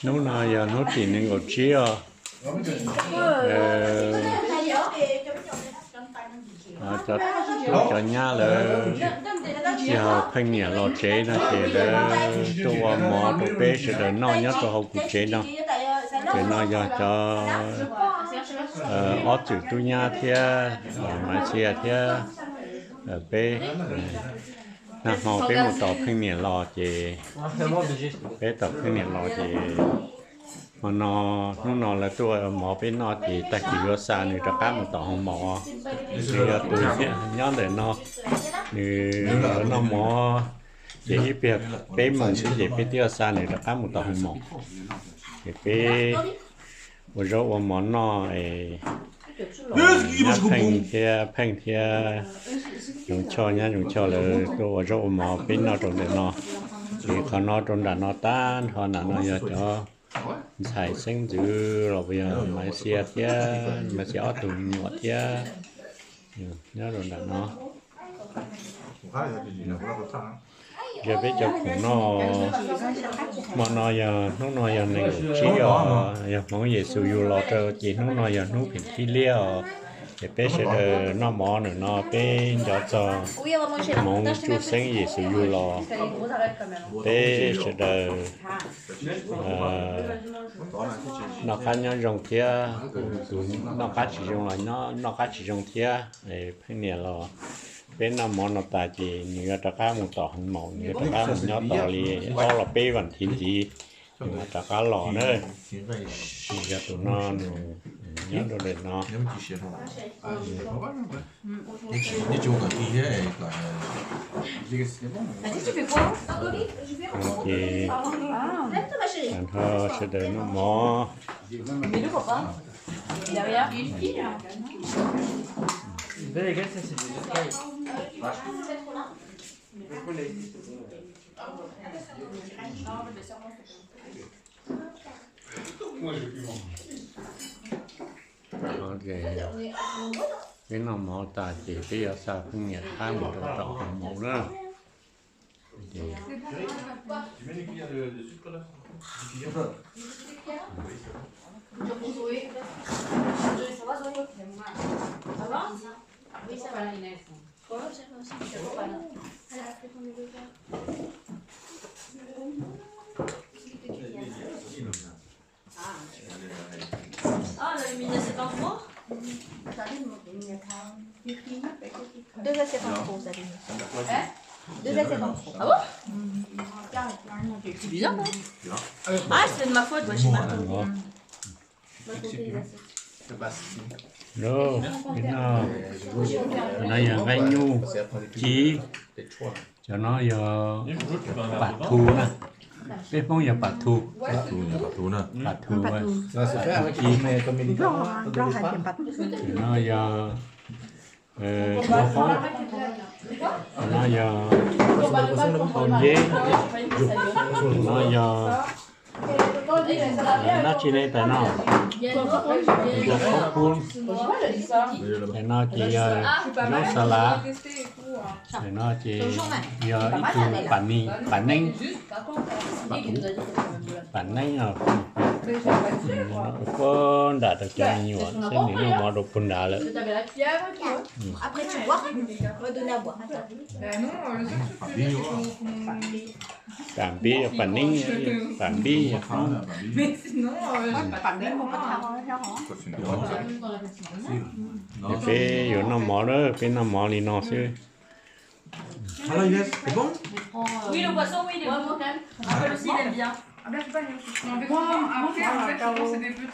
Hnub no yog hnub tim nees nkaum tsib os. Cov nyab lawv tsis hais pheej niam los tsev no ces lawv tuaj ua mov rau peb sawv daws noj nyob rau hauv kuv tsev no. Ces no yog cov ob txwm tub nyab thiab Maiv Xia thiab peb. Nag hmo peb mus tos pheej niam los ces peb tos pheej niam los ces hmo no, hnub no lawv tuaj ua mov peb noj ces tag kis yuav xa nws rov qab mus tom hoo maum. Nws yog tus nyob ntawm no, nws yuav noj mov ces ib pliag peb moos xwb ces peb twb yuav xa nws rov qab mus tom hoo maum. Ces peb ua zaub ua mov noj es nyab Pheej thiab, Pheej thiab Zoov Choj, nyab Zoov Choj lawv tuaj ua zaub ua mov peb noj rau ntawm no. Ces qhov no rau nram no tag nrho nram no yog cov ntxhais xeeb ntxwv los puas yog Maiv Xia thiab, Maiv Xia ob tug me nyuam thiab nyob rau nram no. Yog peb cov khoom noj, hmo no yog hnub no yog nees nkaum tsib os, yog Hmoob Yexus yug los rau ces hnub no yog hnub phem thib liab os. Ces peb sawv daws noj mov ntawm no peb nco txog Hmoob tsuj xeeb Yexus yug los, peb sawv daws noj qab nyob zoo thiab, tus noj qab tsis zoo los noj qab tsis zoo thiab. Pheej niam los peb noj mov no tas ces nws yuav rov qab mus tom hoo maum, nws yuav rov qab mus nyob tos li ob los peb vas thiv ntxiv, nws mam rov qab los na. Yog tus no nws nyob rau ntawm no. Ces tag nrho sawv daws noj mov. Peb noj mov tas ces peb yuav xa pheej niam rov qab mus rau tom hoo maum na. Deux assiettes en trop, ça, deux. Hein ? Deux assiettes en trop. Ah bon ? C'est bizarre, non ? Ah, c'est de ma faute, moi, j'ai mal compté. Lub, no yog nqaij nyuj ci, cov no yog pam thu na, peb Hmoob yog pam thu, pam thu, cov no yog kua qaub, no yog hau nceb, no yog dab tsi ne tais no, kua qaub kub, tais no ces yog zaub xa lav, tais no ces yog ib tug pam neeb, pam neeb os, puag nram rau cov me nyuam xwb, nws noj mov rau puag nrad lawm. Pam npib, pam neeb, pam npib. Peb yuav noj mov na, peb noj mov li no xwb. Oui, le poisson, oui, il est bon. Après aussi, il aime bien.